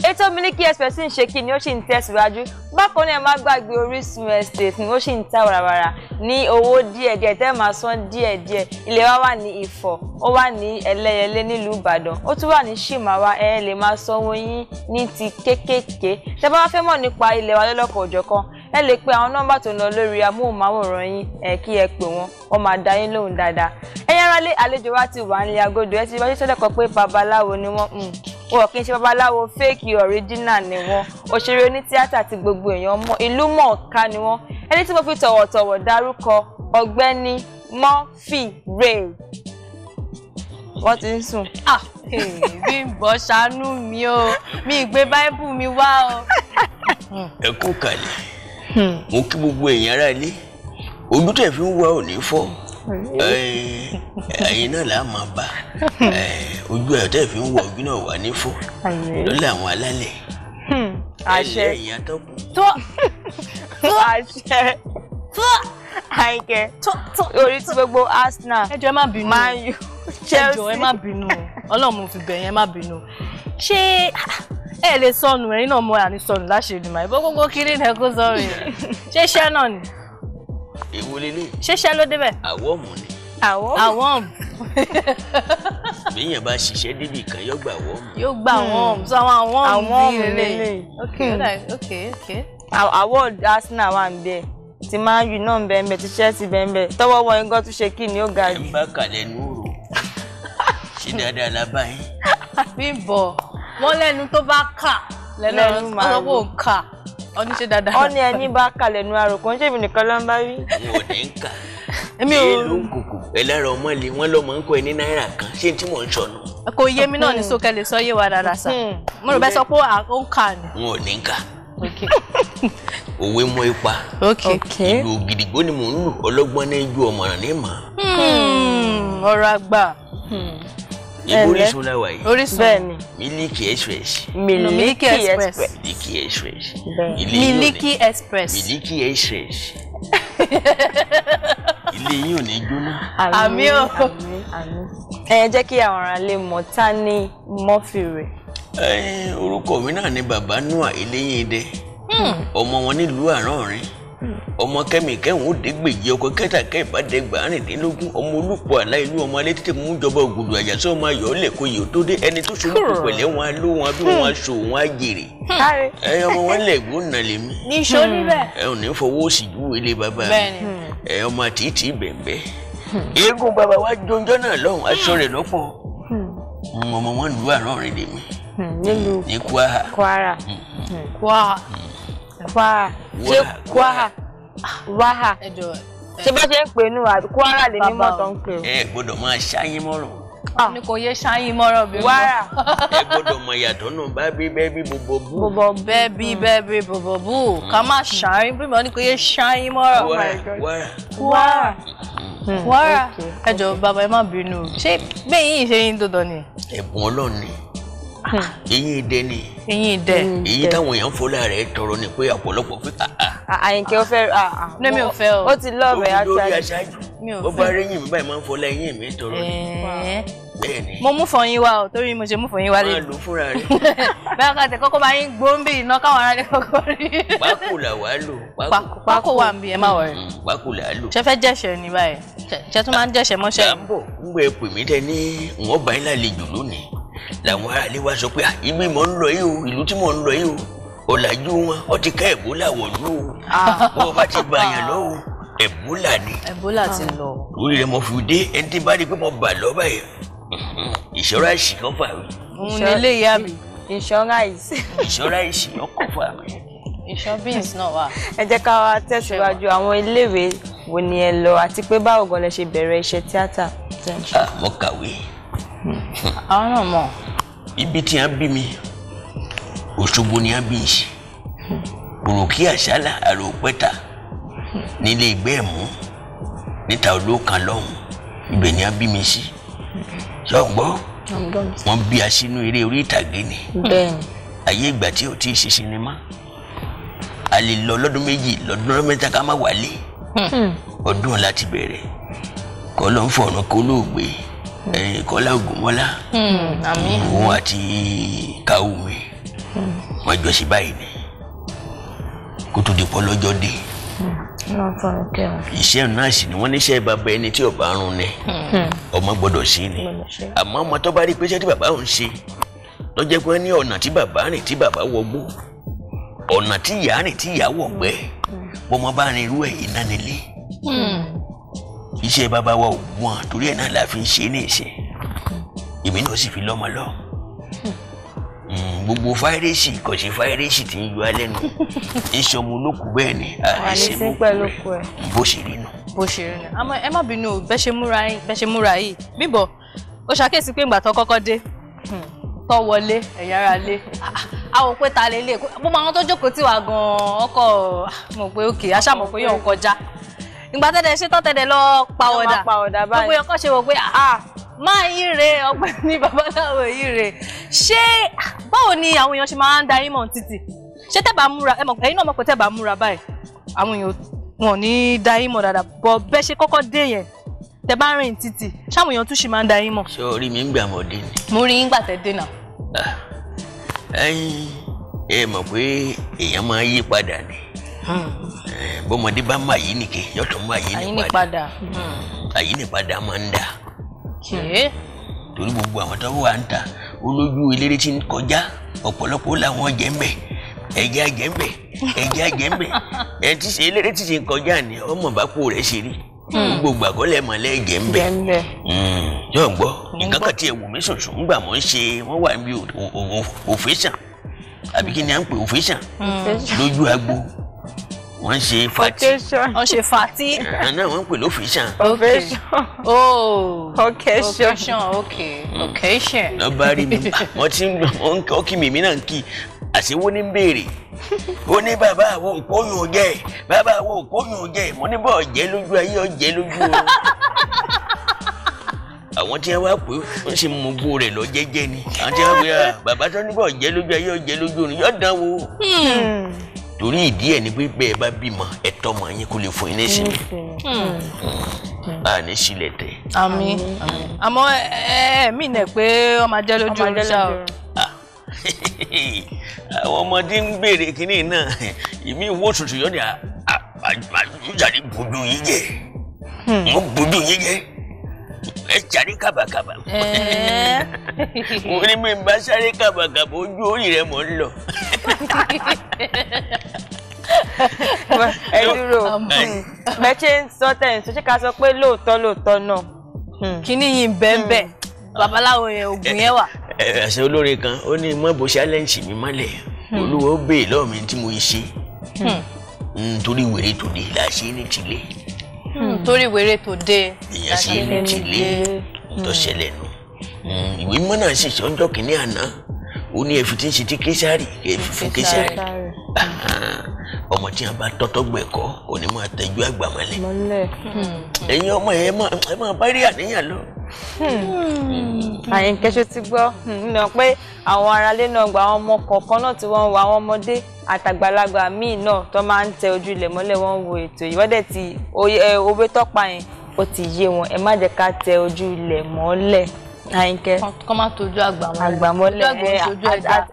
Ètò Miliki Express ń ṣe kí ni ó sì ń tẹ̀síwájú. Bákan náà, ẹ má gbàgbé Orísun Estate ni ó sì ń ta wàràwàrà ní owó díẹ̀díẹ̀ tẹ́ máa san díẹ̀díẹ̀. Ilé wa wà ní Ifọ̀, ó wà ní Ẹlẹ́yẹlé nílùú Ìbàdàn, ó tún wà ní Ṣìmáwá. Ẹ lè máa sanwó yín ní ti kéékèèké. Tẹ́ bá wá fẹ́ mọ̀ nípa ilé wa lọ́lọ́kan òjọ̀kan, ẹ lè pe àwọn nọ́mbà tó ń lọ lórí amóhùnmáwòrán yín, ẹ kí ẹ pè wọ́n, wọ́n máa dá yín lóhùn dáadáa. Ẹ̀yin aráalé, àlejò wa ti wà nílé agodo. Ẹ ti wájú sọ́dọ̀ kan pé babaláwo ni wọ́n. Wọn kì í ṣe babaláwo fake, original ni wọ́n. Òṣèré onítíátà tí gbogbo èèyàn mọ̀, ìlú mọ̀ọ́ká ni wọ́n. Ẹni tí mo fi tọ̀wọ̀tọ̀wọ̀ dárúkọ, Ọ̀gbẹ́ni Murphy Ray, wọ́n ti ń sùn. Ah, Bímbọ́, ṣàánú mi o, mi gbé báíbù mi wá o. Ẹ kú kalẹ̀. Mo kí gbogbo èèyàn ará ilé. Ojú tẹ̀ fi ń wá ò ní fọ́, ẹ̀yin náà là á máa bá. Ojú ẹ̀ tẹ̀ fi ń wọ ojú náà wà ní fọ́ lọ́lẹ̀ àwọn alálẹ̀. Àṣẹ. Ẹ̀yìn atọ́kùn. Tó. Àṣẹ. Àìkẹ́, orí tí gbogbo Arsenal, Ẹ jọ̀ọ́, ẹ má bínú. Man U, Ẹ Chelsea. Jọ̀ọ́, ẹ má bínú. Ọlọ́run mo fi bẹ̀ yẹn, ẹ má bínú. Ṣé ẹ lè sọnù? Ẹ̀yin náà mo àní sọnù láṣẹ ìdùnnú àìbó gbogbo kiri ní ẹkọ sọ̀rọ̀ yẹn. Ṣé iṣẹ́ náà ni? Èwo lélẹ̀? Ṣé iṣẹ́ ló débẹ̀? Àwọ̀ mù ni. Àwọn. Àwọn. Bíyàn bá ṣiṣẹ́ débì kan, yóò gbà wọ́ mù. Yóò gbà wọ́n sọ àwọn àwọn. Àwọn bí lélẹ̀. Ok, ok ok. Award Arsenal wà ń bẹ, ti Man U náà ń bẹ ń bẹ, ti Chelsea bẹ ń bẹ. Tọwọ́ wọn igán tún ṣe kí ni ó ga Ẹ jù. ń bá kàlẹ́ nù rò ṣé dáadáa la bá yín. Bímbọ́, wọ́n lẹ́nu tó bá kà lẹ́nu Lẹ́nu máa ọ̀rọ̀ kò kà oníṣẹ́ dáadáa. Ó ní ẹni bá kalẹ̀ nu àròkọ, ń ṣèmi nìkan ló ń bá wí. Wọn ò ní ń kà. Èmi ò. Èèlò ń kòkò ẹlẹ́rọ ọmọ lè wọ́n lọ́mọ ń kọ́ ẹ ní náírà 1. Ṣé tí mò ń sọnù? Kò yé mi náà ní sókè lè sọ yé wa dáadáa sá. Mo rò bẹ́ẹ̀ sọ pé ó ń kà ni. Wọn ò ní ń kà. Ok. Òwe mọ ipa. Ok. Ìlú ògìdìgbò ni mò ń lù. Ọlọ́gbọ́n ní ju ọ̀mọ̀ràn ní mọ̀. Ọ̀rọ̀ àgbà. Ibo Orísun la wà yìí? Orísun. Bẹ́ẹ̀ni. Miliki Express. Miliki Miliki Express. Express. Miliki Express. Bẹ́ẹ̀ni. Ilé yín ò ní- Miliki Express. Miliki Express. Ilé yín ò ní jóná. Àmín o. Àmín, àmín. Ẹ jẹ́ kí àwọn ará lè mọ̀ ta ni Murphy Ray. Ẹ, orúkọ mi náà ni Bàbá Noah Eléyìndé, ọmọ wọn nílùú Àránọ̀rìn, ọmọ kẹmí kẹhùn ó dégbèjì ọkọ kẹta kẹbàdẹgbàárìndínlógún, ọmọ olùpọ̀ àlá ìlú, ọmọ alẹ́ títí mú jọba ògùdù àjàsọ, ọmọ ayọ̀ lẹ́kọ̀ọ́ yìí ó tó dé. Ẹni tó solúkọ pẹ̀lẹ́ wọn á ló wọn bí wọn aṣọ wọn á jèrè. Káre. Ẹ ọmọ wọn lẹ̀gbọ́n nà lèmi. Níṣó níbẹ̀. Ẹ ò ní fọwọ́ òsì ju ilé bàbá mi. Bẹ́ẹ̀ni. Ẹ ọmọ àtìtì bẹ̀m̀bẹ̀ eégún bàbá wa jọjọ́ náà lọ́hùn, aṣọ rẹ̀ lọ́pọ̀. Ọmọ wọn lù Àránọ̀rìn lèmi. Nílùú ní Kwara. Kwara. Kwara. Kwara, ṣé Kwara wàhà? Ẹ jọ̀ọ́. Ṣé bá ṣe ń pè nù àbí Kwara lè ní Bàbá o. mọ́tò ń pè o. Ẹ gbọ́dọ̀ máa ṣáyín mọ́rọ̀. Ní kò yé ṣáyín mọ́rọ̀ bí. Wàrà. Ẹ gbọ́dọ̀ mọ ìyàtọ̀ náà bá bí bẹ́ẹ̀ bí gbogbo bú. Bọ̀bọ̀. Bẹ́ẹ̀ bí bẹ́ẹ̀ bí bòbò bù ká má ṣáyín bí mo ní kò yé ṣáyín mọ́rọ̀. Kwara, Kwara. Kwara. Kwara. Ok. Ẹ jọ̀ọ́ bàbá, ẹ má bínú. Ṣé bẹ́ẹ̀ yín ṣe yín dandan ni? Ẹ̀bùn Ọlọ́run ni, eyín idẹ ni. Eyín dẹ̀. Èyí táwọn èèyàn ń fọlá rẹ̀ tọrọ ni pé ọ̀pọ̀lọpọ̀ pé Àyìnkẹ́ ó fẹ́. Ní mi ò fẹ́ o. Ó ti lọ́ọ̀bẹ̀ ó fi lórí actually. aṣáájú. Mi ò Bó bá fẹ́. rẹ́yìn mi báyìí, máa ń fọlá eyín mi tọrọ ni. Ẹ̀ẹ́. Bẹ́ẹ̀ ni. Mo mú fọyín wá o, torí mo ṣe mú fọyín wá lé. Máa lò fúnra rẹ̀. Bẹ́ẹ̀ ká tẹ kọ́kọ́ máa yín gbóǹbì iná káwọn aráàlú kọ́kọ́ rí. Pákó là wàá lò, pákó. Pákó wà ń bí, ẹ má wọrẹ. Pákó là á lò. Ṣe fẹ́ jẹ̀ṣẹ̀ ní báyìí? Ṣe tún máa ń jẹ̀ṣẹ̀ mọ́ṣẹ́? Là ń bọ̀ ń gbé pè mí tẹ ní wọ́n bá yín lálejò lónìí làwọn aráàlú wa sọ pé, "Ah, ibi mò ń lọ yìí o, ìlú tí mò ń lọ yìí o, ọ̀làjú wọn ó ti ká ẹ̀bólà wọ̀lú o. Wọ́n bá ti bá yàn lọ́wọ́, ẹ̀bólà ni." Ebola ti lọ. Lórí rẹ̀ mo fi dé. Ẹni tí bá rí i pé mo bà lọ́ báyìí, ìṣọ́ra ìṣì kan fà mí. Òun ni ilé ìyá mi. Insurance. Ìṣọ́ra ìṣì ọkọ̀ fà mí. Ìṣọ́ beans náà wà. Ẹ jẹ́ ká wá tẹ̀síwájú. Àwọn iléèwé wo ni ẹ lọ, àti pé báwo gan lẹ ṣe bẹ̀rẹ̀ iṣẹ́ tíátà tẹ́ ń ṣe? Ah, mo kàwé. Àwọn náà mọ̀. Ibi tí a bí mi, Òṣogbo ni a bí i, òròkí àṣálà àròpẹ́ta nílé ìgbẹ́ ẹ̀mú níta olókan lọ́hùn, ibẹ̀ ni a bí mi sí. Sọ́gbọ́ wọ́n bí a sínú eré orí ìtàgé ni. Bẹ́ẹ̀ni. Ayé ìgbà tí ò tí ì ṣe sinimá, a lè lọ lọ́dún 2, lọ́dún 3 ká má wálé. Ọdún láti bẹ̀rẹ̀ kọ́ ló ń fọ̀rọ̀ kó lóògbé ẹ̀yìn Kọ́lá Ògúnmọ́lá. Àmín. Òun àti Káwùmí. Wọ́n jọ sí báyìí ni kó tó di pọ́ lọ́jọ́ dé. Iṣẹ́ náà sì ni wọ́n níṣẹ́ bàbá ẹni tí ọba rún ni ọmọ gbọ́dọ̀ sí ni. Àmọ́ ọmọ tó bá rí pé iṣẹ́ tí bàbá òun ṣe lọ́jọ́ pé ní ọ̀nà tí bàbá rìn tí bàbá wọgbó, ọ̀nà tí ìyá rìn tí ìyá wọ̀gbẹ́, bọ́mọ bá rin irú ẹ̀ iná nílé. Iṣẹ́ bàbá wa ò wọ́n torí ẹ̀ náà la fi ń ṣe ní ìṣe. Èmi náà sì fi lọ́mọ lọ. Gbogbo fáírẹ́sì kò sí fáírẹ́sì tí ń yọ alẹ́ nu. Ìṣọmọ olókùú bẹ́ẹ̀ ni àìsè mú bó ṣe rí nu. Bó ṣe rí nu. Àmọ́ ẹ má bínú bẹ́ ṣe múra yìí. Bímbọ́, ó ṣàkíyèsí pé ìgbà tó kọ́kọ́ dé tó wọlé ẹ̀yà ara lé. Àwọn pé ta lè lè gbogbo àwọn tó jókòó tì wá gan-an ọkọ̀ mọ̀ pé òkè aṣáàmọ̀ pé yóò kọjá. Ìgbà tẹ́lẹ̀ ṣe tán tẹ́lẹ̀ lọ pàwọ̀dà gbogbo yẹn kọ́ ṣe wò pé máa yí re ọ̀gbẹ́ni babaláwo yí re. Ṣé báwo ni àwọn èèyàn ṣe máa ń da yín mọ̀ títì? Ṣé tẹ́ bá múra ẹ̀yin náà mọ̀ pé tẹ́ bá múra báyìí àwọn èèyàn wọn ò ní da yín mọ̀ dáadáa, bọ̀ bẹ́ẹ̀ ṣe kọ́kọ́ dé yẹn tẹ́ bá rìn títì ṣáwọn èèyàn tún ṣì máa ń da yín mọ̀. Ṣé orí mi ń gbà mọ́ dé ni? Mo rí yín gbà tẹ́ dé náà. Ẹ mọ̀ pé èèyàn máa yí padà ni. Bọ́mọdé bá máa yí nìke yọ̀tọ̀ máa yí ní padà. Àyínípadà máa ń dà. Torí gbogbo àwọn tó wà ń ta olójú eléré tí ń kọjá ọ̀pọ̀lọpọ̀ làwọn jẹ́ ń bẹ̀, ẹ̀jẹ̀ jẹ́ ń bẹ̀, ẹ̀jẹ̀ jẹ́ ń bẹ̀. Ẹ̀ tí ṣe eléré tí ṣe ń kọjá ni ọmọ bá kú rẹ̀ ṣe rí. Gbogbo gbàgbọ́ mọ̀lẹ́ jẹ́ ń bẹ̀. Yóò gbọ́ nǹkan kan tí ẹ wù mí sùnsùn ńgbà mọ̀ ń ṣe wọ́n wà níbi òfésàn àbí kí ni à ń pè òfésàn lójú agbo. Wọ́n ń ṣe fati. Wọ́n ṣe fati. Náà wọ́n ń pè lófìsàn. Occasion. Occasion. Lọ bá rí mi, wọ́n ti ń kí mi náà ń kí àṣewó ní béèrè. Ó ní bàbá àwọn òkóyún jẹ, bàbá àwọn òkóyún jẹ, mo ní bọ́ọ̀ jẹ́ lójú ayé ọ̀jẹ́ lójú o. Àwọn tí wọ́n wá pé wọ́n sì mú gbó rẹ̀ lọ jẹ́jẹ́ ni. Àwọn tí wọ́n pè é bàbá tó ní bọ́ọ̀ jẹ́ lójú ayé ọ̀jẹ́ lójú o yọ̀ dán wo. Torí ìdí ẹ̀ ni pé bẹ́ẹ̀ bá bímọ ẹ̀tọ́ ọmọ yín kó lè fún yín nísìnyí. A ní sílẹ̀ tẹ̀. Àmín. Àmọ́ ẹ mí nẹ̀ pé ọmọ ajẹ́ lójú oorun ṣá o. Àwọn ọmọdé ń béèrè kínní náà, ìmí ìwó tuntun yọ ni àjàrí bójú yín jẹ. Mo bójú yín jẹ. Ẹ sáré kàbàkàbà. Mo ní mi bá sáré kàbàkàbà ojú orí rẹ mò ń lọ. Ẹ dúró bẹ́ẹ̀ ṣe ń sọ tẹ̀ ń sọ ṣé ká sọ pé lóòótọ́ lóòótọ́ náà. Kíní yìí ń bẹ́ẹ̀ bẹ́ẹ̀ babaláwo yẹn oògùn yẹn wà. Àṣẹ olóore kan ó ní mọ́ bó ṣálẹ́ǹsì mi mọ́lẹ̀ olúwa ó béè lọ́wọ́ mi tí mo ṣe nítorí wèrè tòde là ṣe ní tìlé. Torí wèrè tòde ìyẹn ṣe ní tìlé tó ṣẹlẹ̀ nù. Ìwé mímọ́ náà sì sọ ọjọ́ kìíní àná ó ní ẹ̀fí tí ń ṣe ti Késárì ẹ̀fí fún Késárì. Ọmọ tí a bá tọ́tọ́ gbẹ̀kọ́ kò ní máa tẹ́jú àgbà mọ́lẹ̀. Ẹ̀yin ọmọ ẹ máa bá rí àníyàn lọ. Àyìnkẹ́ ṣó ti gbọ́ nínú pé àwọn aráalé náà gba àwọn ọmọ kọ̀ọ̀kan náà tí wọ́n ń wo àwọn ọmọdé àtàgbàlagbà míì náà tó máa ń tẹ ojú ilẹ̀ mọ́lẹ̀ wọ́n ń wo ètò yìí. Wọ́n dẹ̀ ti òwe tọ́pa yẹn ó ti yé wọn, ẹ má jẹ́ ká tẹ ojú ilẹ̀ mọ́lẹ̀. Àyìnkẹ́ kọ́ má tójú àgbà mọ́lẹ̀. Àgbà mọ́lẹ̀. Ojú àgbà ò ṣojú ẹja.